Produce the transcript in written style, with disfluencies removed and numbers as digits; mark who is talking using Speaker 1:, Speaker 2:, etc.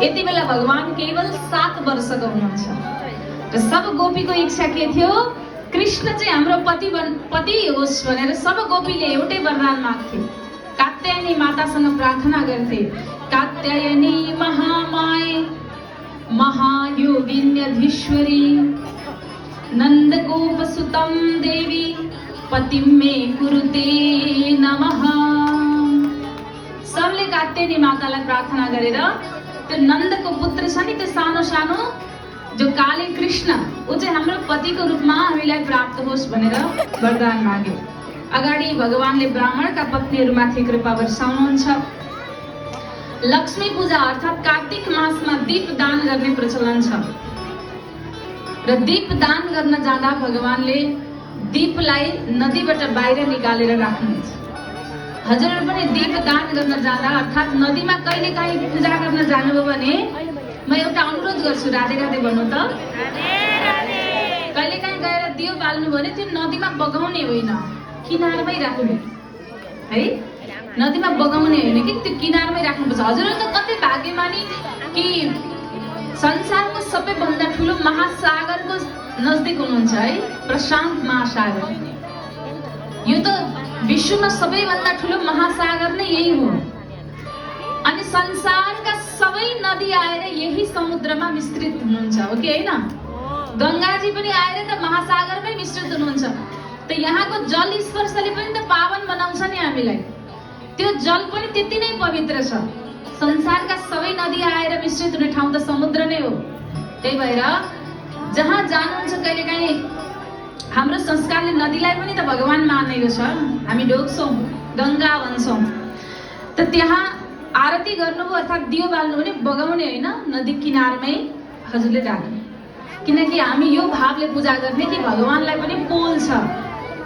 Speaker 1: यति बेला भगवान केवल 7 वर्षको हुनुहुन्छ र सब गोपीको इच्छा के थियो? कृष्ण चाहिँ हाम्रो पति होस् भनेर सब गोपीले एउटै वरदान माग्थे। कात्यायनी मातासँग प्रार्थना गर्थे, कात्यायनी महामाये महायोगिन्यधीश्वरी नन्दगोपसुतं देवी पतिं मे कुरुते नमः। सबले कात्यायनी मातालाई प्रार्थना गरेर त्यो नन्दको पुत्र छ नि, त्यो सानो सानो जो काले कृष्ण, ऊ चाहिँ हाम्रो पतिको रूपमा हामीलाई प्राप्त होस् भनेर वरदान माग्यो। अगाडि भगवानले ब्राह्मणका पत्नीहरूमाथि कृपा वर्षाउनुहुन्छ। लक्ष्मी पूजा अर्थात् कार्तिक मासमा दीप दान गर्ने प्रचलन छ र दीप दान गर्न जाँदा भगवानले दीपलाई नदीबाट बाहिर निकालेर राख्नुहुन्छ। हजुरहरू पनि दीप दान गर्न जाँदा अर्थात् नदीमा कहिले काहीँ पूजा गर्न जानुभयो भने म एउटा अनुरोध गर्छु, राधे राधे भन्नु त। कहिले काहीँ गएर दियो बाल्नु भने त्यो नदीमा बगाउने होइन, किनारमै राख्नु है। नदीमा बगाउने होइन कि त्यो किनारमै राख्नुपर्छ। हजुरहरू त कति भाग्यमानी कि संसारको सबैभन्दा ठुलो महासागरको नजदिक हुनुहुन्छ है, प्रशान्त महासागर। यो त विश्वमा सबैभन्दा ठुलो महासागर नै यही हो। अनि संसारका सबै नदी आएर यही समुद्रमा मिश्रित हुनुहुन्छ, हो कि होइन? गङ्गाजी पनि आएर त महासागरमै मिश्रित हुनुहुन्छ। त यहाँको जल स्पर्शले पनि त पावन बनाउँछ नि हामीलाई। त्यो जल पनि त्यति नै पवित्र छ। संसारका सबै नदी आएर मिश्रित हुने ठाउँ त समुद्र नै हो। त्यही भएर जहाँ जानुहुन्छ कहिलेकाहीँ हाम्रो संस्कारले नदीलाई पनि त भगवान मानेको छ। हामी ढोग्छौँ, गङ्गा भन्छौँ। त त्यहाँ आरती गर्नुभयो अर्थात् दियो बाल्नु भने बगाउने होइन, नदी किनारमै हजुरले राख्नु। किनकि हामी यो भावले पूजा गर्ने कि भगवानलाई पनि पोल्छ,